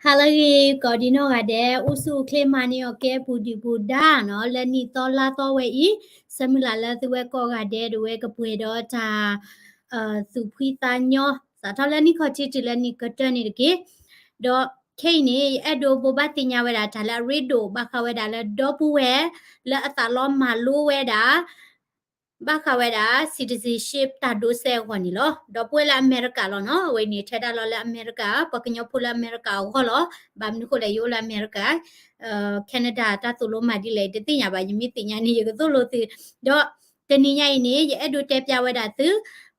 ဟါလၢအဂ့ၤ ကိးဒံနီၢ်ဂၤဒဲး အိၣ်ဆူၣ်အိၣ်ချ့မၤန့ၢ်အီၤကဲပူၤဒုၣ်ပူၤဒါနီၤ လၢနံၣ်သီလါသီဝဲအံၤ, ဆၢမုၢ်လၢ်လၢသုဝဲကိးဂၤဒဲး ဒဝဲကပှဲၤဒီးတၢ် သူၣ်ဖှံသးညီ စးထီၣ်လၢနံၣ်ခီၣ်ထံးတုၤလၢနံၣ်ကတၢၢ်န့ၣ်တက့ၢ်. ဒီးခဲအံၤန့ၣ် ယအဲၣ်ဒိးဘိးဘၣ်သ့ၣ်ညါဝဲဒၣ်တၢ်လၢအရ့ဒိၣ် ဘၣ်ဃးဝဲဒၣ်လၢဒီပုၢ်ဝဲၢ် လၢအသးလီမၤလိဝဲဒၣ် ဘၣ်ဃးဝဲဒၣ် citizenship တၢ်ဒိးစဲးအဂီၢ်န့ၣ်လီၤ. ဒီပုၢ်ဝဲၢ်လၢအမဲရကၤလီၤနီၤ, အဝဲန့ၣ်ထဲဒၣ်လီၤလၢအမဲရကၤ, ပှၤကညီဖိလၢအမဲရကၤအဂီၢ်လီၤ. ဘၣ်မနုၤဃိလဲၣ် ယအိၣ်လၢအမဲရကၤ Canada တၢ်သိၣ်လိမၤဒ်လဲၣ် ယတသ့ၣ်ညါဘၣ်, ယမ့ၢ်သ့ၣ်ညါန့ၣ် ယကသိၣ်လိသု, ဒီးတနံၤညါအံၤန့ၣ် ယအဲၣ်ဒိးတဲပျးဝဲဒၣ်သု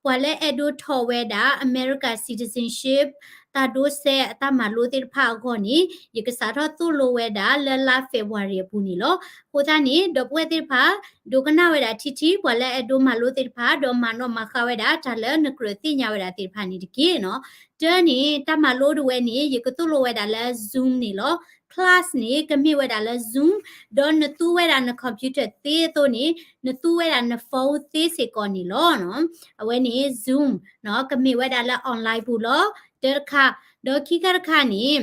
ပှၤလၢအဲၣ်ဒိးထီၣ်ဝဲဒၣ် America citizenship တၢ်ဒိးစဲးအတၢ်မၤလိသ့ၣ်တဖၣ်အဂီၢ်န့ၣ် ယကစးထီၣ်သိၣ်လိဝဲဒၣ်လၢလါ February အပူၤန့ၣ်လီၤ. အဃိသတးန့ၣ် ဒီပုၢ်ဝဲၢ်သ့ၣ်တဖၣ် ဒိကနၣ်ဝဲဒၣ်ထံထံ ပှၤလၢအဲၣ်ဒိးမၤလိသ့ၣ်တဖၣ် ဒီးမၤနီၣ်မၤဃါဝဲဒၣ်တၢ်လၢနကြၢးသ့ၣ်ညါဝဲဒၣ်သ့ၣ်တဖၣ်န့ၣ်တက့ၢ်နီၤ. တၢ်န့ၣ် တၢ်မၤလိတဝဲန့ၣ် ယကသိၣ်လိဝဲဒၣ်လၢ Zoom န့ၣ်လီၤ. Class န့ၣ် ကမ့ၢ်ဝဲဒၣ်လၢ Zoom, ဒီးနသူဝဲဒၣ်န computer သ့အသိးန့ၣ် နသူဝဲဒၣ်န phone သ့စ့ၢ်ကီးန့ၣ်လီၤ. အဝဲန့ၣ် Zoom နီၤ ကမ့ၢ်ဝဲဒၣ်လၢ online ပူၤလီၤ. တၢတခါ, ဒီးခံခါတခါန့ၣ်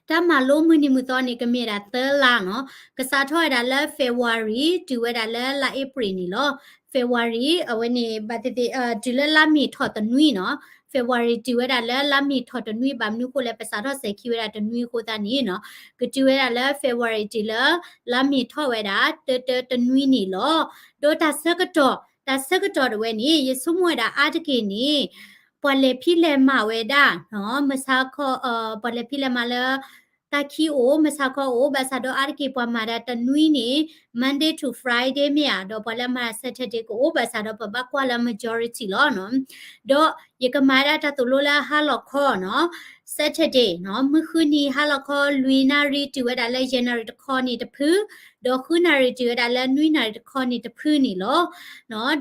တၢ်မၤလိမုၢ်နံၤမုၢ်သီန့ၣ် ကမ့ၢ်ဝဲဒၣ်သၢလါနီၤ, ကစးထီၣ်ဝဲဒၣ်လၢ February တုၤဝဲဒၣ်လၢလါ April န့ၣ်လီၤ. February အဝဲန့ၣ် ဘၣ်သ့ၣ်သ့ၣ် တုၤလၢလါမ့ၤထီၣ်တနွံနီၤ, February တုၤဝဲဒၣ်လၢလါမ့ၤထီၣ်တနွံ ဘၣ်မနုၤဃိလဲၣ် ပစးထီၣ်စဲၤခံဝဲဒၣ်တနွံအဃိသတးန့ၣ်နီၤ, ကတုၤဝဲဒၣ်လၢ February တုၤလၢ လါမ့ၤထီၣ်ဝဲဒၣ် တၢတၢတနွံန့ၣ်လီၤ. ဒီးတၢ်ဆၢကတီၢ်, တၢ်ဆၢကတီၢ်တဝဲန့ၣ် ယဆိကမိၣ်ဝဲဒၣ်အါတက့ၢ်န့ၣ် ပှၤလဲၤဖံးလဲၤမၤဝဲဒၣ်, မုၢ်ဆါခီ, ပှၤလဲၤဖံးလဲၤမၤလၢ တၢ်ခံအိၣ် မုၢ်ဆါခီအိၣ် ဘၣ်ဆၣ်ဒီးအါတက့ၢ်ပှၤမၤဒၣ်တနွံန့ၣ် Monday to Friday မ့ၢ်ဧါ, ဒီးပှၤလၢအမၤ Saturday ကအိၣ် ဘၣ်ဆၣ်ဒီးပဘၣ်ကွၢ်လၢ majority လီၤနီၤ. ဒီးယကမၤဒၣ်တၢ်သိၣ်လိလၢဟါလီၤခီနီၤ, Saturday နီၤ, မုၢ်ဃုနံၤဟါလီၤခီလွံၢ်နၣ်ရံၣ်တုၤဝဲဒၣ်လၢယဲၢ်နၣ်ရံၣ်တခီန့ၣ်တဖု, ဒီးဃုနၣ်ရံၣ်တုၤဝဲဒၣ်လၢနွံနၣ်ရံၣ်တခီန့ၣ်တဖုန့ၣ်လီၤ.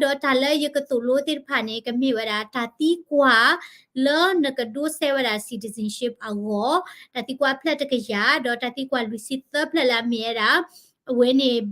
ဒီးတၢ်လၢယကသိၣ်လိသ့ၣ်တဖၣ်န့ၣ် ကမ့ၢ်ဝဲဒၣ်တၢ်သံကွၢ် လၢနကဒိးစဲးဝဲဒၣ် citizenship အဂီၢ်, တၢ်သံကွၢ်ဖျၢၣ်တကယၤ, ဒီးတၢ်သံကွၢ်လွံၢ်ဆံသၢဖျၢၣ်လၢအမ့ၢ်ဝဲဒၣ် အဝဲန့ၣ်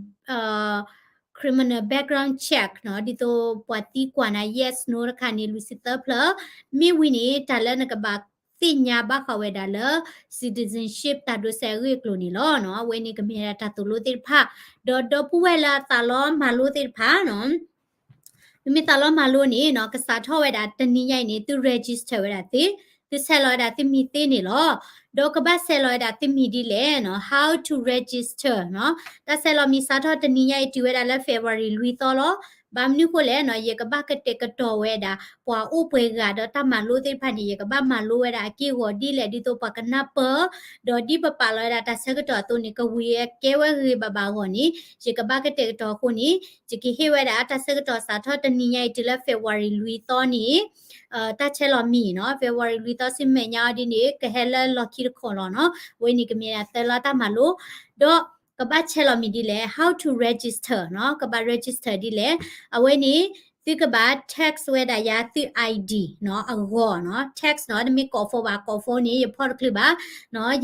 criminal background check နီၤ, ဒ်သိးပှၤသံကွၢ်နၤ yes no တခါန့ၣ် လွံၢ်ဆံသၢဖျၢၣ်, မ့ၢ်ဝံၤန့ၣ် တၢ်လၢနကဘၣ်သ့ၣ်ညါဘၣ်ဃးဝဲဒၣ်လၢ citizenship တၢ်ဒိးစဲးအဂ့ၢ်အကျိၤန့ၣ်လီၤ. အဝဲန့ၣ်ကမ့ၢ်ဝဲဒၣ်တၢ်သိၣ်လိသ့ၣ်တဖၣ်, ဒီးဒီပုၢ်ဝဲၢ်လၢအသးလီမၤလိသ့ၣ်တဖၣ်နီၤ နမ့ၢ်သးလီမၤလိန့ၣ်နီၤ ကစးထီၣ်ဝဲဒၣ်တနံၤညါအံၤန့ၣ် သု register ဝဲဒၣ်သ့, သုဆဲးလီၤဝဲဒၣ်သုမံၤသ့န့ၣ်လီၤ. ဒီးကဘၣ်ဆဲးလီၤဝဲဒၣ်သုမံၤဒ်လဲၣ်နီၤ, how to register နီၤ, တၢ်ဆဲးလီၤမံၤစးထီၣ်တနံၤညါအံၤတုၤဝဲဒၣ်လၢ February လွံၢ်သီလီၤ. ဘၣ်မနုၤဃိလဲၣ်နီၤ, ယကဘၣ်ကတဲာ်ကတီၤဝဲဒၣ် ပှၤအိၣ်ပှဲၤဂၤဒီးတၢ်မၤလိသ့ၣ်တဖၣ်န့ၣ် ယကဘၣ်မၤလိဝဲဒၣ်အက့ၢ်အဂီၤဒ်လဲၣ် ဒ်သိးပှၤကနၢ်ပၢၢ်, ဒီးဒ်ပပာ်လီၤဝဲဒၣ်တၢ်ဆၢကတီၢ်အသိးန့ၣ် ကဝံၤဝဲကဲဝဲဂ့ၤဂ့ၤဘၣ်ဘၣ်အဂီၢ်န့ၣ် ယကဘၣ်ကတဲာ်ကတီၤအဃိန့ၣ် ယကဟ့ၣ်ဝဲဒၣ်တၢ်ဆၢကတီၢ်စးထီၣ်တနံၤညါအံၤတုၤလၢ February လွံၢ်သီန့ၣ် တၢ်ဆဲးလီၤမံၤနီၤ, February လွံၢ်သီဆူမဲာ်ညါအီၤဒ်န့ၣ် ကဟဲလၢလီၢ်ခံတခီလီၤနီၤ. အဝဲန့ၣ်ကမ့ၢ်ဒၣ်သၢလါတၢ်မၤလိ, ဒီးကဘၣ်ဆဲးလီၤမံၤဒ်လဲၣ်, how to register နီၤ, ကဘၣ် register ဒ်လဲၣ်. အဝဲန့ၣ် သုကဘၣ် text ဝဲဒၣ်ယၤသု ID နီၤ အဂီၤနီၤ, text နီၤ, တမ့ၢ်ကိး phone ဘၣ်, ကိး phone န့ၣ် ယဖီၣ်တချုးဘၣ်,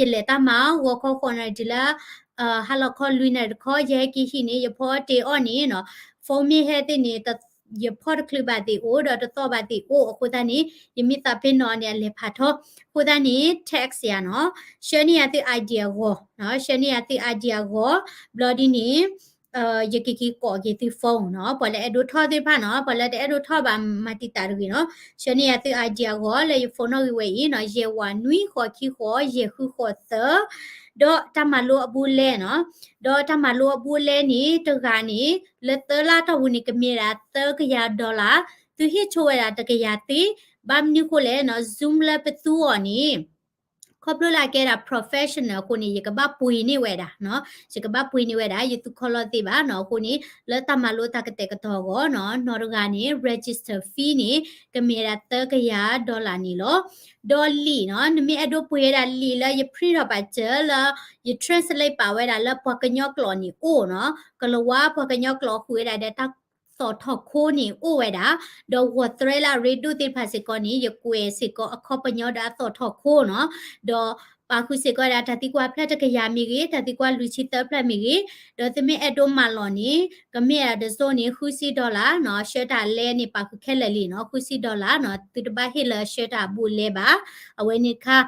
ယလဲၤတၢ်မၤ ဂီၤခီဃိးနၣ်ရံၣ်တုၤလၢ ဟါလီၤခီလွံၢ်နၣ်ရံၣ်တခီ ယဟဲက့ၤဟံၣ်န့ၣ် ယဖီတ့ၢ်အီၣ်န့ၣ်နီၤ, phone မ့ၢ်ဟဲသ့ၣ်န့ၣ် ယဖီၣ်တချုးဘၣ်သ့ၣ်အိၣ် ဒီးတသီၣ်ဘၣ်သ့ၣ်အိၣ်အဃိသတးန့ၣ် ယမ့ၢ်သးပ့ၤနီၣ်န့ၣ် အလဲၤဖးထီ, အဃိသတးန့ၣ် text ယၤနီၤ, ဆှၢန့ၢ်ယၤသု ID အဂီၤ, ဆှၢန့ၢ်ယၤသု ID အဂီၤ, ဘျီဒ်န့ၣ် ယကက့ၤကိးက့ၤသု phone နီၤ, ပှၤလၢအဲၣ်ဒိးထီၣ်သ့ၣ်တဖၣ်နီၤ, ပှၤလၢတအဲၣ်ဒိးထီၣ်ဘၣ်မၤတံာ်တာ်တဂ့ၤနီၤ, ဆှၢန့ၢ်ယၤသု ID အဂီၤ လၢယ phone နီၣ်ဂံၢ်ဝဲအံၤနီၤ, ယဲၢ်ဝးနွံဃိးခံဃိး ယဲၢ်ဃုဃိးသၢ, ဒီးတၢ်မၤလိအဘူးအလဲနီၤ, ဒီးတၢ်မၤလိအဘူးအလဲန့ၣ် တဂၤန့ၣ် လၢသၢလါတီၢ်ပူၤန့ၣ် ကမ့ၢ်ဒၣ်သၢကယၤ dollar, သုဟ့ၣ်ဆိဝဲဒၣ်တကယၤသ့, ဘၣ်မနုၤဃိလဲၣ်နီၤ, Zoom လၢပသူအီၤန့ၣ် ခီဖျိလၢအကဲဒၣ် professional အဃိန့ၣ် ယကဘၣ်ပှ့ၤန့ၢ်ဝဲဒၣ်နီၤ, ယကဘၣ်ပှ့ၤန့ၢ်ဝဲဒၣ်, ယသူခီလီၤသ့ဘၣ်နီၤ, အဃိန့ၣ် လၢတၢ်မၤလိတၢ်ကတဲာ်ကတီၤအဂီၢ်နီၤ, နီၢ်တဂၤန့ၣ် register fee န့ၣ် ကမ့ၢ်ဝဲဒၣ်သၢကယၤ dollar န့ၣ်လီၤ. ဒီးလံာ်နီၤ, နမ့ၢ်အဲၣ်ဒိးပှ့ၤဝဲဒၣ်လံာ်လၢယ print ထီၣ်ဘၣ်စၢၤလၢ ယ translate ပာ်ဝဲဒၣ်လၢပှၤကညီကျိာ်န့ၣ်အိၣ်နီၤ, ကလၤဝါပှၤကညီကျိာ်ဃုာ်ဝဲဒၣ်ဒီးတၢ် သီၣ်ထီၣ်ခိၣ်န့ၣ်အိၣ်ဝဲဒၣ်, ဒီးဂီၤသရဲလၢအရ့ဒိၣ်သ့ၣ်တဖၣ်စ့ၢ်ကီးန့ၣ် ယကွဲးစ့ၢ်ကီးအခီပညီဒီးအသီၣ်ထီၣ်ခိၣ်နီၤ, ဒီး ပာ်ဃုာ်စ့ၢ်ကီးဝဲဒၣ်တၢ်သံကွၢ်ဖျၢၣ်တကယၤမ့ၢ်ဂ့ၤ, တၢ်သံကွၢ်လွံၢ်ဆံသၢဖျၢၣ်မ့ၢ်ဂ့ၤ, ဒီးသုမ့ၢ်အဲၣ်ဒိးမၤလီၤန့ၣ် ကမ့ၢ်ဒၣ်တစိၤန့ၣ် ဃုဆံ dollar နီၤ, ဆှၢတၢ်လဲန့ၣ် ပာ်ဃုာ်ခဲလၢာ်လံနီၤ, ဃုဆံ dollar နီၤ, သုတဘၣ်ဟ့ၣ်လၢဆှၢတၢ်အဘူးအလဲဘၣ်, အဝဲန့ၣ်တခါ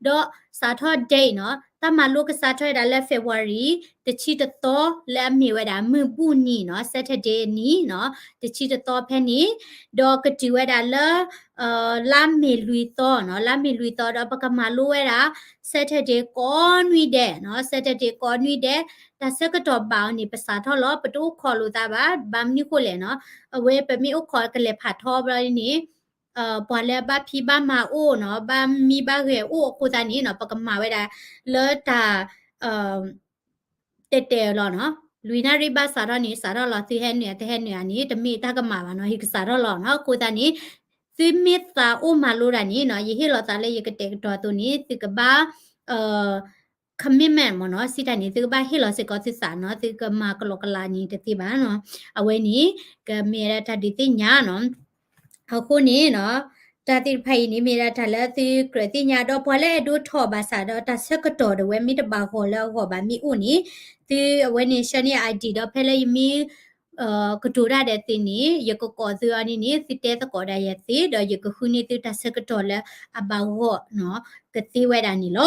ဒီးစးထီၣ် date နီၤ, တၢ်မၤလိကစးထီၣ်ဝဲဒၣ်လၢ February တဆံတသီ လၢအမ့ၢ်ဝဲဒၣ်မုၢ်ဘူၣ်နံၤနီၤ, Saturday နံၤနီၤ, တဆံတသီဖဲန့ၣ်, ဒီးကတုၤဝဲဒၣ်လၢ လါမ့ၤလွံၢ်သီနီၤ, လါမ့ၤလွံၢ်သီဒီးပကမၤလိဝဲဒၣ် Saturday ကိးနွံဒဲးနီၤ, Saturday ကိးနွံဒဲး, တၢ်ဆၢကတီၢ်ဘၣ်အီၤန့ၣ် ပစးထီၣ်လီၤ, ပတအိၣ်ခိးလိာ်သးဘၣ်, ဘၣ်မနုၤဃိလဲၣ်နီၤ, အဝဲပမ့ၢ်အိၣ်ခိးကလဲၤဖးထီဘျီန့ၣ် ပှၤလၢဘၣ်ဖံးဘၣ်မၤအိၣ်နီၤ, ဘၣ်မံဘၣ်ဂဲၤအိၣ်အဃိသတးန့ၣ်နီၤ, ပကမၤဝဲဒၣ်လၢတၢ် တဲာ်တဲာ်လီၤနီၤ, လွံၢ်နၣ်ရံၣ်ဘၣ်စးထီၣ်န့ၣ် စးထီၣ်လီၤ, သုဟဲနုာ်တဟဲနုာ်ဧါန့ၣ် တမ့ၢ်တၢ်ကမၣ်ဘၣ်နီၤ, ယကစးထီၣ်လီၤနီၤ, အဃိသတးန့ၣ် သုမ့ၢ်သးအိၣ်မၤလိတၢ်န့ၣ်နီၤ, ယဟ့ၣ်လီၤသးလၢယကတဲာ်ကတီၤအသိးန့ၣ် သုကဘၣ် commitment မ့ၢ်နီၤ, စံးတၢ်န့ၣ် သုကဘၣ်ဟ့ၣ်လီၤစ့ၢ်ကီးသုသးနီၤ, သုကမၤကလီကလီန့ၣ်တသ့ဘၣ်နီၤ, အဝဲန့ၣ် ကမ့ၢ်ဝဲဒၣ်တၢ်ဒုးသ့ၣ်ညါနီၤ အဃိန့ၣ်နီၤ, တၢ်သ့ၣ်တဖၣ်အံၤန့ၣ် မ့ၢ်ဒၣ်တၢ်လၢသုကြၢးသ့ၣ်ညါဒီး ပှၤလၢအဲၣ်ဒိးထီၣ်ဘၣ်ဆၣ်ဒီး တၢ်ဆၢကတီၢ်ဒၣ်ဝဲမ့ၢ်တဘၣ်ဂီၢ်လၢအဂီၢ်ဘၣ်မ့ၢ်အိၣ်န့ၣ်, သုအဝဲန့ၣ်ဆှၢန့ၢ် ID ဒီးဖဲလၢယမ့ၢ် ကတိၤတၢ်ဒီးသ့ၣ်န့ၣ် ယကကိးသုအီၤန့ၣ်န့ၣ် သုတဲသကိးဒၣ်ယၤသ့ ဒီးယကဃုန့ၢ်သုတၢ်ဆၢကတီၢ်လၢအဘၣ်ဂီၢ်နီၤ ကသ့ဝဲဒၣ်န့ၣ်လီၤ.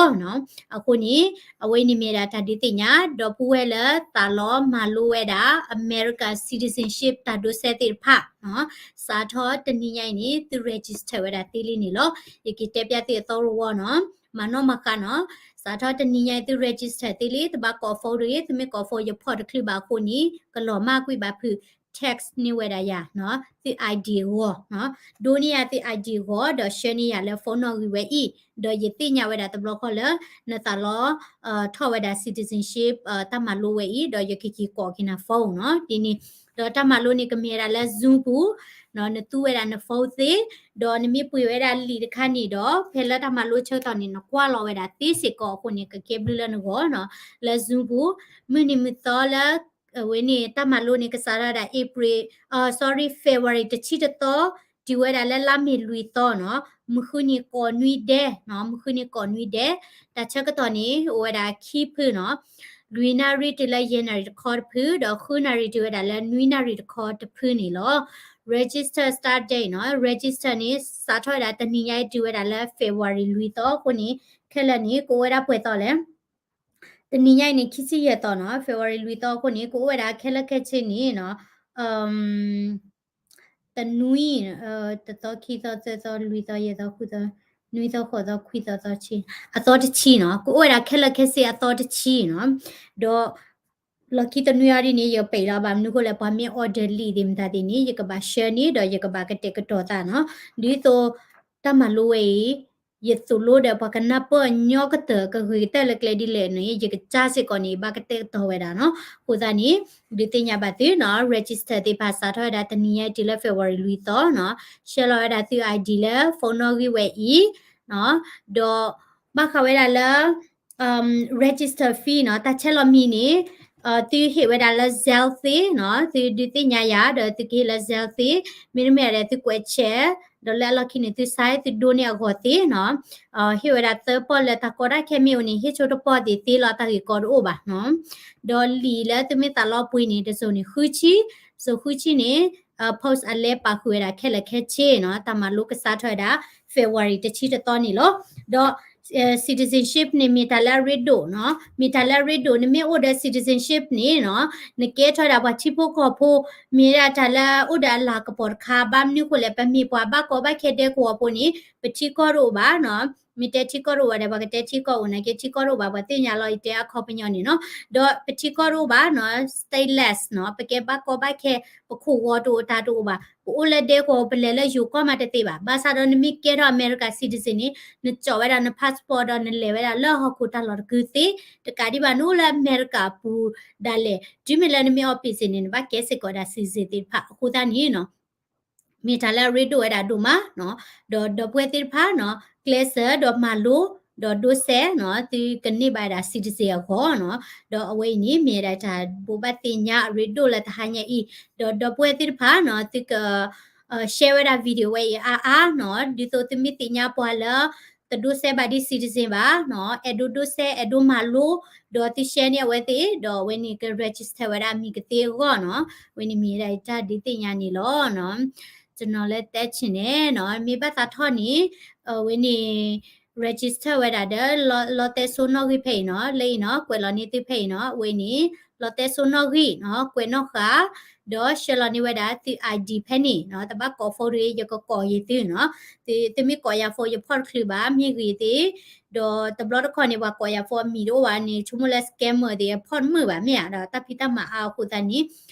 အဃိန့ၣ် အဝဲန့ၣ်မ့ၢ်ဒၣ်တၢ်ဒုးသ့ၣ်ညါ ဒီပုၢ်ဝဲၢ်လၢသးလီမၤလိဝဲဒၣ် America citizenship တၢ်ဒိးစဲးသ့ၣ်တဖၣ်နီၤ, စးထီၣ်တနံၤညါအံၤန့ၣ် သု register ဝဲဒၣ်သ့လံန့ၣ်လီၤ. ယကတဲပျၢ်သုအသီတဝီနီၤ, မၤနီၣ်မၤဃါနီၤ, စးထီၣ်တနံၤညါအံၤ သု register သ့လံ, တဘၣ်ကိး phone တဂ့ၤ, သုမ့ၢ်ကိး phone ယဖီၣ်တချုးဘၣ်အဃိန့ၣ် ကလီၤမၢ်ကွံာ်ဘၣ်ဖုး text န့ၢ်ဝဲဒၣ်ယၤနီၤ, သု ID အဂီၢ်နီၤ, ဒိန့ၢ်ယၤသု ID အဂီၢ် ဒီးဆှၢန့ၢ်ယၤလၢ phone နီၣ်ဂံၢ်ဝဲအံၤ, ဒီးယသ့ၣ်ညါဝဲဒၣ်တဘျီဃီလၢ နသးလီ ထီၣ်ဝဲဒၣ် citizenship တၢ်မၤလိဝဲအံၤ, ဒီးယကက့ၤကိးက့ၤနၤ phone နီၤ, ဒ်န့ၣ်, ဒီးတၢ်မၤလိန့ၣ် ကမ့ၢ်ဝဲဒၣ်လၢ Zoom ပူၤနီၤ, နသူဝဲဒၣ်န phone သ့, ဒီးနမ့ၢ်ပှ့ၤဝဲဒၣ်လံာ်တခါန့ၣ်ဒီး ဖဲလၢတၢ်မၤလိဆၢကတီၢ်န့ၣ် နကွၢ်လီၤဝဲဒၣ်သ့စ့ၢ်ကီးအဃိန့ၣ် ကကဲဘျုးလၢနဂီၢ်နီၤ, လၢ Zoom ပူၤ, မုၢ်နံၤမုၢ်သီလၢ အဝဲန့ၣ် တၢ်မၤလိန့ၣ် ကစးထီၣ်ဝဲဒၣ် April, sorry, February တဆံတသီ, တုၤဝဲဒၣ်လၢလါမ့ၤလွံၢ်သီနီၤ, မုၢ်ဃုနံၤကိးနွံဒဲးနီၤ, မုၢ်ဃုနံၤကိးနွံဒဲး, တၢ်ဆၢကတီၢ်န့ၣ် အိၣ်ဝဲဒၣ်ခံဖုနီၤ, လွံၢ်နၣ်ရံၣ်တုၤလၢယဲၢ်နၣ်ရံၣ်တခီတဖု, ဒီးဃုနၣ်ရံၣ်တုၤဝဲဒၣ်လၢနွံနၣ်ရံၣ်တခီတဖုန့ၣ်လီၤ. Register start date နီၤ, register န့ၣ် စးထီၣ်ဝဲဒၣ်တနံၤညါအံၤ တုၤဝဲဒၣ်လၢ February လွံၢ်သီအဃိန့ၣ် ခဲလၢာ်န့ၣ် ကအိၣ်ဝဲဒၣ်ပှဲၤသီလဲၣ် တနံၤညါအံၤန့ၣ် ခံဆံယဲၢ်သီနီၤ, February လွံၢ်သီအဃိန့ၣ် ကအိၣ်ဝဲဒၣ်ခဲလၢာ်ခဲဆ့န့ၣ်နီၤ, တနွံ, တသီ, ခံသီ, သၢသီ, လွံၢ်သီ, ယဲၢ်သီ, ဃုသီ, နွံသီ, ဃိးသီ, ခွံသီ, သီတဆံ, အသီတဆံနီၤ, ကအိၣ်ဝဲဒၣ်ခဲလၢာ်ခဲဆ့အသီတဆံနီၤ, ဒီး လီၢ်ခံတနွံအံၤဒ်န့ၣ် ယပာ်လီၤဘၣ်မနုၤဃိလဲၣ် ပှၤမ့ၢ် order လံာ်သ့ၣ်မတၤသ့ၣ်န့ၣ် ယကဘၣ်ဆှၢန့ၣ် ဒီးယကဘၣ်ကတဲာ်ကတီၤသးနီၤ, ဒ်သိး တၢ်မၤလိဝဲအံၤ ယသိၣ်လိဒီးပှၤကနၢ်ပၢၢ်ညီကတၢၢ် ကဂ့ၤကတၢၢ်လၢကျဲဒ်လဲၣ်န့ၣ် ယကစၢ်စ့ၢ်ကီးန့ၣ် ဘၣ်ကတဲာ်ကတီၤဝဲဒၣ်နီၤ, အဃိသတးန့ၣ် ဒုးသ့ၣ်ညါဘၣ်သုနီၤ, register သ့ၣ်တဖၣ်စးထီၣ်ဝဲဒၣ်တနံၤညါအံၤတုၤလၢ February လွံၢ်သီနီၤ, ဆှၢလီၤဝဲဒၣ်သု ID လၢ phone နီၣ်ဂံၢ်ဝဲအံၤနီၤ, ဒီး ဘၣ်ဃးဝဲဒၣ်လၢ register fee နီၤ, တၢ်ဆဲးလီၤမံၤန့ၣ် သုဟ့ၣ်ဝဲဒၣ်လၢ Zelle သ့နီၤ, သုဒုးသ့ၣ်ညါယၤ ဒီးသုကဟ့ၣ်လၢ Zelle သ့, မ့တမ့ၢ်ဒီးသုကွဲးဆဲး, ဒီးလၢအလီၢ်ခံန့ၣ် သု sign သုဒိန့ၢ်အဂီၢ်သ့နီၤ, ဟ့ၣ်ဝဲဒၣ်သၢပီၢ်လၢတၢ်ကီတၢ်ခဲမ့ၢ်အိၣ်န့ၣ် ဟ့ၣ်ဆိတပီၢ်သ့ၣ်သ့လီၤ တၢ်ဂ့ၢ်ကီတအိၣ်ဘၣ်နီၤ, ဒီးလံာ်လၢသုမ့ၢ်သးလီပှ့ၤန့ၣ် တစိၤန့ၣ် ဃုဆံ, တစိၤဃုဆံန့ၣ် post အလဲပာ်ဃုာ်ဝဲဒၣ်ခဲလၢာ်ခဲဆ့နီၤ, တၢ်မၤလိကစးထီၣ်ဝဲဒၣ် February တဆံတသီန့ၣ်လီၤ, ဒီး citizenship န့ၣ် မ့ၢ်တၢ်လၢအရ့ဒိၣ်နီၤ, မ့ၢ်တၢ်လၢအရ့ဒိၣ် နမ့ၢ်အိၣ်ဒီး citizenship န့ၣ်နီၤ, နကဲထီၣ်ဝဲဒၣ်ပှၤထံဖိကီၢ်ဖိ, မ့ၢ်ဒၣ်တၢ်လၢအအိၣ်ဒီးအလၤကပီၤတခါ, ဘၣ်မနုၤဃိလဲၣ် ပမ့ၢ်ပှၤဘၣ်ကီဘၣ်ခဲဒဲကဝီၤဖိန့ၣ် ပထံကီၢ်တအိၣ်ဘၣ်နီၤ, မ့ၢ်တဲထံကီၢ်တအိၣ်ဘၣ်ဒီး ပှၤကတဲထံကီၢ်အိၣ်နာ်က့ ထံကီၢ်တအိၣ်ဘၣ် ပှၤသ့ၣ်ညါလီၤ ယတဲအခီပညီန့ၣ်နီၤ, ဒီးပထံကီၢ်တအိၣ်ဘၣ်နီၤ, stateless နီၤ, ပကဲဘၣ်ကီဘၣ်ခဲ ပခိၣ်ဝီတအိၣ်တၢ်တအိၣ်ဘၣ်, ပအိၣ်လၢဒဲကဝီၤ ပလဲၤလၢယိၤကီၢ်မးတသ့ဘၣ်, ဘၣ်ဆၣ်ဒီးနမ့ၢ်ကဲထီၣ် America citizen န့ၣ် နကၠီၣ်ဝဲဒၣ်န passport ဒီးနလဲၤဝဲဒၣ်လၢဟီၣ်ခိၣ်တၢ်လီၢ်တကုာ်သ့, တကးဒံးဘၣ် နအိၣ်လၢအမဲရကၤအပူၤဒၣ်လဲာ်, တုၤမ့ၢ်လၢနမ့ၢ်အီၣ်ပ့းစ့ၣ်န့ၣ် နဘၣ်ကဲစ့ၢ်ကီးဒၣ် citizen သ့ၣ်တဖၣ်, အဃိသတးန့ၣ်နီၤ မ့ၢ်တၢ်လၢအရ့ဒိၣ်ဝဲဒၣ်ဒိၣ်မးနီၤ, ဒီးဒီပုၢ်ဝဲၢ်သ့ၣ်တဖၣ်နီၤ ကျဲးစၢးဒီးမၤလိ ဒီးဒိးစဲးနီၤ သုကန့ၢ်ဘၣ်ဝဲဒၣ် citizen အဂီၢ်နီၤ, ဒီးအဝဲအံၤန့ၣ်မ့ၢ်ဝဲဒၣ်တၢ်ဘိးဘၣ်သ့ၣ်ညါအရ့ဒိၣ်လၢတဟါညါအံၤ, ဒီးဒီပုၢ်ဝဲၢ်သ့ၣ်တဖၣ်နီၤ သုက share ဝဲဒၣ် video ဝဲအံၤအါအါနီၤ, ဒ်သိးသုမ့ၢ်သ့ၣ်ညါပှၤလၢ တဒိးစဲဘၣ်ဒ် citizen ဘၣ်နီၤ, အဲၣ်ဒိးဒိးစဲ အဲၣ်ဒိးမၤလိ ဒီးသု share န့ၢ်အဝဲသ့ၣ် ဒီးအဝဲန့ၣ်က register ဝဲဒၣ်အမံၤကသ့အဂီၢ်နီၤ, အဝဲန့ၣ်မ့ၢ်ဝဲဒၣ်ယတၢ်ဒုးသ့ၣ်ညါန့ၣ်လီၤနီၤ. တနီၤလၢတဲဆ့ၣ်န့ၣ်နီၤ မ့ၢ်ဘၣ်သးထီၣ်န့ၣ် အဝဲန့ၣ် register ဝဲဒၣ်ဒီး လီတဲစိနီၣ်ဂံၢ်ဖဲအံၤနီၤ, လၢအံၤနီၤ ကွဲးလီၤန့ၢ်သုဖဲအံၤနီၤ, အဝဲန့ၣ် လီတဲစိနီၣ်ဂံၢ်နီၤ ကွဲးနီၣ်ဃာ် ဒီးဆှၢလီၤန့ၢ်ဝဲဒၣ်သု ID ဖဲန့ၣ်နီၤ, တဘၣ်ကိး phone တဂ့ၤ ယကကိးယသုနီၤ, သုမ့ၢ်ကိးယၤ phone ယဖီၣ်တချုးဘၣ် မ့ၢ်ဂ့ၤသ့ၣ်, ဒီးတဘျီတခီၣ်န့ၣ် ပှၤကိးယၤ phone အမံၤတအိၣ်ဘၣ်န့ၣ် ဆိကမိၣ်လၢ scammer သ့ၣ် ဖီၣ်တမုာ်ဘၣ်မ့ၢ်ဧါ, ဒီးတၢ်ဖံးတၢ်မၤအါအဃိသတးန့ၣ်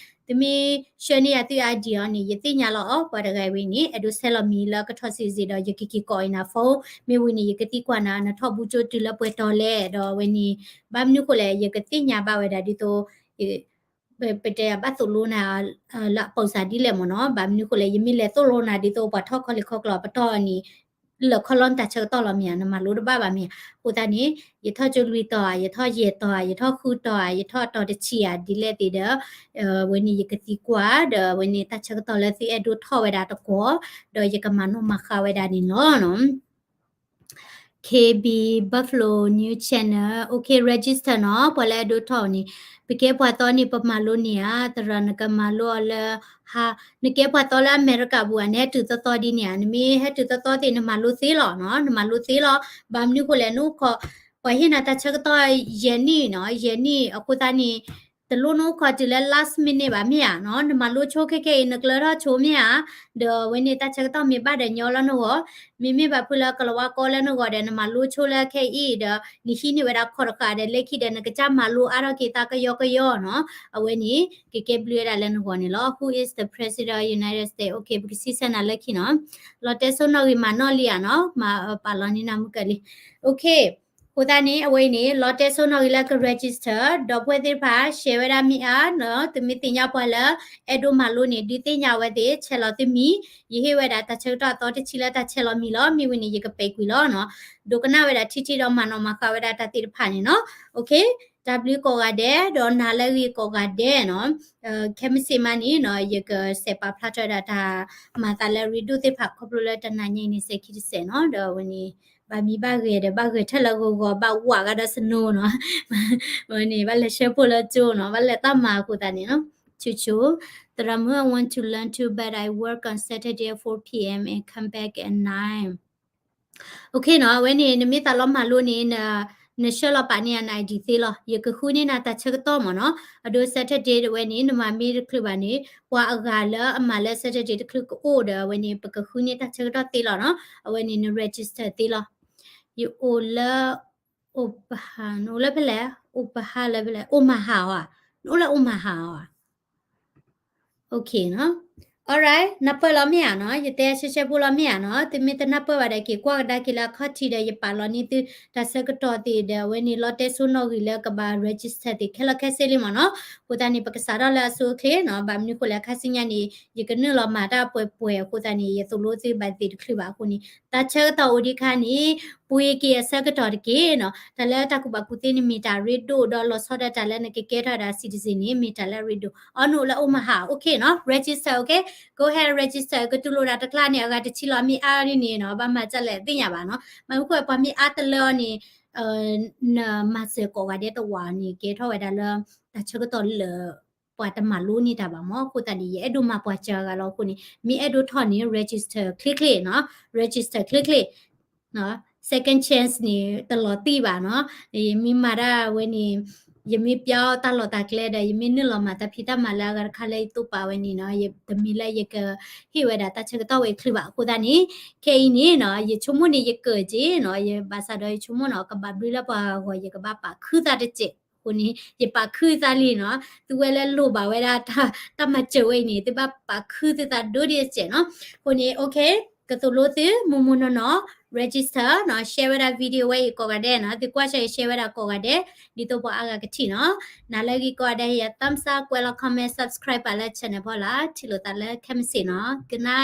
သုမ့ၢ်ဆှၢန့ၢ်ယၤသု ID အီၤန့ၣ် ယသ့ၣ်ညါလီၤအီၤ ပှၤတဂၤဝဲန့ၣ် အဲၣ်ဒိးဆဲးလီၤမံၤလၢကထီၣ် citizen ဒီး ယကက့ၤကိးအံၤနၤ phone မ့ၢ်ဝံၤန့ၣ် ယကသံကွၢ်နၤ နထီၣ်ဘူးကၠိတုၤလၢပှဲၤတီၤလဲၣ်, ဒီးအဝဲန့ၣ် ဘၣ်မနုၤဃိလဲၣ် ယကသ့ၣ်ညါဘၣ်ဝဲဒၣ်ဒ်သိး ပတဲဘၣ်သိၣ်လိနၤ လၢအပိာ်စၢ်ဒ်လဲၣ်မ့ၢ်နီၤ, ဘၣ်မနုၤဃိလဲၣ် ယမ့ၢ်လဲၤသိၣ်လိနၤဒ်သိးပှၤထီၣ်ခီလ့ၣ်ခီကျိာ်ပတီၢ်န့ၣ် လၢာ်ခီလီၤနတၢ်ဆၢကတီၢ်လီၤမ့ၢ်ဧါ, နမၤလိတဘၣ်ဘၣ်မ့ၢ်ဧါ, အဃိသတးန့ၣ် ယထီၣ်ကၠိလွံၢ်တီၤဧါ, ယထီၣ်ယဲၢ်တီၤဧါ, ယထီၣ်ဃုတီၤဧါ, ယထီၣ်အတီၤတဆံဧါ ဒ်လဲၣ်သ့ၣ်ဒီး အဝဲန့ၣ်ယကသံကွၢ် ဒီးအဝဲန့ၣ်တၢ်ဆၢကတီၢ်လၢသုအဲၣ်ဒိးထီၣ်ဝဲဒၣ်တကွီၢ် ဒီးယကမၤနီၣ်မၤဃါဝဲဒၣ်န့ၣ်လီၤနီၤ. KB Buffalo New Channel, okay, register နီၤ, ပှၤလၢအဲၣ်ဒိးထီၣ်န့ၣ် ပကဲပှၤသီန့ၣ် ပမၤလိန့ၢ်ဧါ, သရၣ်နကမၤလိအီၤလၢ ဟါ, နကဲပှၤသီလၢအမဲရကၤပူၤဧါ, နဟဲတုၤသီသီဒ်န့ၣ်ဧါ, နမ့ၢ်ဟဲတုၤသီသီသ့ၣ် နမၤလိသ့လီၤနီၤ, နမၤလိသ့လီၤ, ဘၣ်မနုၤဃိလဲၣ် နအိၣ်ခိး ပှၤဟ့ၣ်နၤတၢ်ဆၢကတီၢ်ယဲၢ်နံၣ်နီၤ, ယဲၢ်နံၣ်အဃိသတးန့ၣ် တလိၣ်နအိၣ်ခိးတုၤလၢ last minute ဘၣ်မ့ၢ်ဧါနီၤ, နမၤလိဆိခဲခဲအံၤ နကျၢၤထီၣ်ဆိမ့ၢ်ဧါ, ဒီးအဝဲန့ၣ်တၢ်ဆၢကတီၢ်မ့ၢ်ဘၣ်ဒီးညီလၢနဂီၢ်, မ့မ့ၢ်ဘၣ်ဖုလၢကလၤဝါကီလၢနဂီၢ်ဒီး နမၤလိဆိလၢခဲအံၤဒီး နဟံးန့ၢ်ဝဲဒၣ်ခီၣ်တဃာ်ဒီး လၢခံဒီး နကစၢ်မၤလိအါထီၣ်က့ၤသးကယီကယီနီၤ, အဝဲန့ၣ် ကကဲဘျုးဝဲဒၣ်လၢနဂီၢ်န့ၣ်လီၤ. Who is the president of United States? Okay, ပကစံးဆၢနၤလၢခံနီၤ, လီၤတဲစိနီၣ်ဂံၢ်မၤနီၣ်လံဧါနီၤ, မၤပာ်လီၤန့ၢ်နၤမုၢ်ကၢလံ. Okay, အဃိသတးန့ၣ် အဝဲအံၤန့ၣ် လီၤတဲစိနီၣ်ဂံၢ်လၢက register ဒီပုၢ်ဝဲၢ်သ့ၣ်တဖၣ် share ဝဲဒၣ်မ့ၢ်အါနီၤ, သုမ့ၢ်သ့ၣ်ညါပှၤလၢ အဲၣ်ဒိးမၤလိန့ၣ် ဒုးသ့ၣ်ညါဝဲသ့ၣ် ဆဲးလီၤသုမံၤ, ယဟ့ၣ်ဝဲဒၣ်တၢ်ဆၢကတီၢ်အသီတဆံလၢတၢ်ဆဲးလီၤမံၤလီၤ, မ့ၢ်ဝံၤန့ၣ် ယကပဲာ်ကွံာ်လီၤနီၤ, ဒိကနၣ်ဝဲဒၣ်ထံထံဒီးမၤနီၣ်မၤဃါဝဲဒၣ်တၢ်သ့ၣ်တဖၣ်န့ၣ်နီၤ. Okay, တၢ်ဘျုးကိးဂၤဒဲး ဒီးနၤလၢအဂ့ၤကိးဂၤဒဲးနီၤ, ခဲမုၢ်ဆ့ၣ်မးန့ၣ်နီၤ ယကစဲးပာ်ဖျါထီၣ်ဝဲဒၣ်တၢ်မၤသးလၢအရ့ဒိၣ်သ့ၣ်တဖၣ် ခီဖျိလၢတနၤညါအံၤန့ၣ် စဲးခံတစဲးနီၤ, ဒီးအဝဲန့ၣ် ဘၣ်မံဘၣ်ဂဲၤဒီး ဘၣ်ဂဲၤထဲလၢဂီၤဂီၤ ဘၣ်ဝးကဒီး snow နီၤ, အဝဲန့ၣ် ဘၣ်လဲၤဆှၢဖိလၢကၠိနီၤ, ဘၣ်လဲၤတၢ်မၤအဃိသတးန့ၣ်နီၤ, ဆိဆိ, သရၣ်မုၣ် I want to learn too, but I work on Saturday at four p.m. and come back at nine. Okay နီၤ, အဝဲန့ၣ် နမ့ၢ်သးလီၤမၤလိန့ၣ် နဆှၢလီၤပာ်န့ၢ်ယၤန ID သ့လီၤ, ယကဃုန့ၢ်နၤတၢ်ဆၢကတီၢ်မ့ၢ်နီၤ, အဒိ Saturday တဝဲန့ၣ် နမၤမ့ၢ်တချုးဘၣ်န့ၣ် ပှၤအဂၤလၢအမၤလၢ Saturday တချုးကအိၣ်ဒီး အဝဲန့ၣ် ပကဃုန့ၢ်တၢ်ဆၢကတီၢ်သ့လီၤနီၤ, အဝဲန့ၣ် န register သ့လီၤ. ယအိၣ်လၢ Omaha, နအိၣ်လၢဖဲလဲၣ်, Omaha လၢဖဲလဲၣ်, Omaha ဧါ, နအိၣ်လၢ Omaha ဧါ. Okay နီၤ. Alright, နၢ်ပၢၢ်လီၤမ့ၢ်ဧါနီၤ, ယတဲရှဲရှဲဖိလီၤမ့ၢ်ဧါနီၤ, သုမ့ၢ်တနၢ်ပၢၢ်ဘၣ်ဒီး က့ၤကွၢ်ကဒါက့ၤလၢအခီၣ်ထံးဒီး ယပာ်လီၤန့ၢ်သုတၢ်ဆၢကတီၢ်သ့ၣ်ဒီး အဝဲန့ၣ် လီတဲစိနီၣ်ဂံၢ်လၢကဘၣ် register သ့ၣ်ခဲလၢာ်ခဲဆ့လံမ့ၢ်နီၤ, အဃိသတးန့ၣ် ပကစးထီၣ်လၢအဆိအချ့နီၤ, ဘၣ်မနုၤဃိလဲၣ် ခါဆူညါန့ၣ် ယကနုာ်လီၤမၤတၢ်ပှဲၤပှဲၤအဃိသတးန့ၣ် ယသိၣ်လိသုဘၣ်သ့ၣ်တချုးဘၣ်အဃိန့ၣ် တၢ်ဆၢကတီၢ်အိၣ်ဒံးခါန့ၣ် ပှ့ၤက့ၤအဆၢကတီၢ်တက့ၢ်နီၤ, တၢ်လၢတၢ်ကူၣ်ဘၣ်ကူၣ်သ့န့ၣ်မ့ၢ်တၢ်ရ့ဒိၣ်ဒီးလီၤဆီဒၣ်တၢ်လၢနကကဲထီၣ်ဝဲဒၣ် citizen န့ၣ် မ့ၢ်တၢ်လၢအရ့ဒိၣ်, အီနအိၣ်လၢ Omaha, okay နီၤ, register, okay, go ahead register, ကတူၢ်လိာ်ဒၣ်တကျါန့ၣ် အဂၤတဆံလီၤ မ့ၢ်အါန့ၣ်နီၤ, ဘၣ်မၤဒ်လဲၣ်သ့ၣ်ညါဘၣ်နီၤ, မ့ၢ်မနုၤဃိပှၤမ့ၢ်အါတလၢအီၤန့ၣ် နမၤစၢၤကိးဂၤဒဲးတဝာ်န့ၣ် ကဲထီၣ်ဝဲဒၣ်လၢ တၢ်ဆၢကတီၢ်လၢ ပှၤတမၤလိန့ၢ်တၢ်ဘၣ်မ့ၢ်, အဃိသတးန့ၣ် ယအဲၣ်ဒိးမၤပှၤစှၤဂၤလီၤအဃိန့ၣ် မ့ၢ်အဲၣ်ဒိးထီၣ်န့ၣ် register ချ့ချ့နီၤ, register ချ့ချ့, second chance န့ၣ် တလီၤတံၢ်ဘၣ်နီၤ, ယမ့ၢ်မၤတၢ်ဝဲန့ၣ် ယမ့ၢ်ပျၢ်အီၣ်တၢ်လီၢ်တၢ်ကျဲဒီး ယမ့ၢ်နုာ်လီၤမၤတၢ်ဖံးတၢ်မၤလၢအဂၤတခါလၢယသိၣ်ပာ်ဝဲန့ၣ်နီၤ, တမ့ၢ်လၢယကဟ့ၣ်ဝဲဒၣ်တၢ်ဆၢကတီၢ်ဝဲအချ့ဘၣ်, အဃိသတးန့ၣ် ခဲအံၤန့ၣ်နီၤ ယဆိကမိၣ်န့ၣ် ယကၢၣ်က့ၤနီၤ, ယဘၣ်ဆၣ်ဒီးယဆိကမိၣ်နီၤ ကဘၣ်ဘျုးလၢပှၤဂီၢ် ယကဘၣ်ပာ်ခုသးတစဲး, အဃိန့ၣ် ယပာ်ခုသးလံနီၤ, သုဝဲလၢလိၣ်ဘၣ်ဝဲဒၣ် တၢ်မၤစၢၤဝဲအံၤန့ၣ် သုဘၣ်ပာ်ခုသုသးဒိၣ်ဒံးတစဲးနီၤ, အဃိန့ၣ် okay ကသိၣ်လိသု မိၢ်မိၢ်နီၢ်နီၢ် register နီၤ, share ဝဲဒၣ် video ဝဲအံၤကိးဂၤဒဲးနီၤ, သုကွၢ်ဆၢအံၤ share ဝဲဒၣ်ကိးဂၤဒဲး ဒ်သိးပှၤအါဂၤကထံၣ်နီၤ, နၤလၢအဂ့ၤကိးဂၤဒဲး ဟ့ၣ်ယၤ thumbs up, ကွဲးလီၤ comment, subscribe ပာ်လၢ channel ဖီလာ်, ထံၣ်လိာ်သးလၢခဲမုၢ်ဆ့ၣ်နီၤ, good night.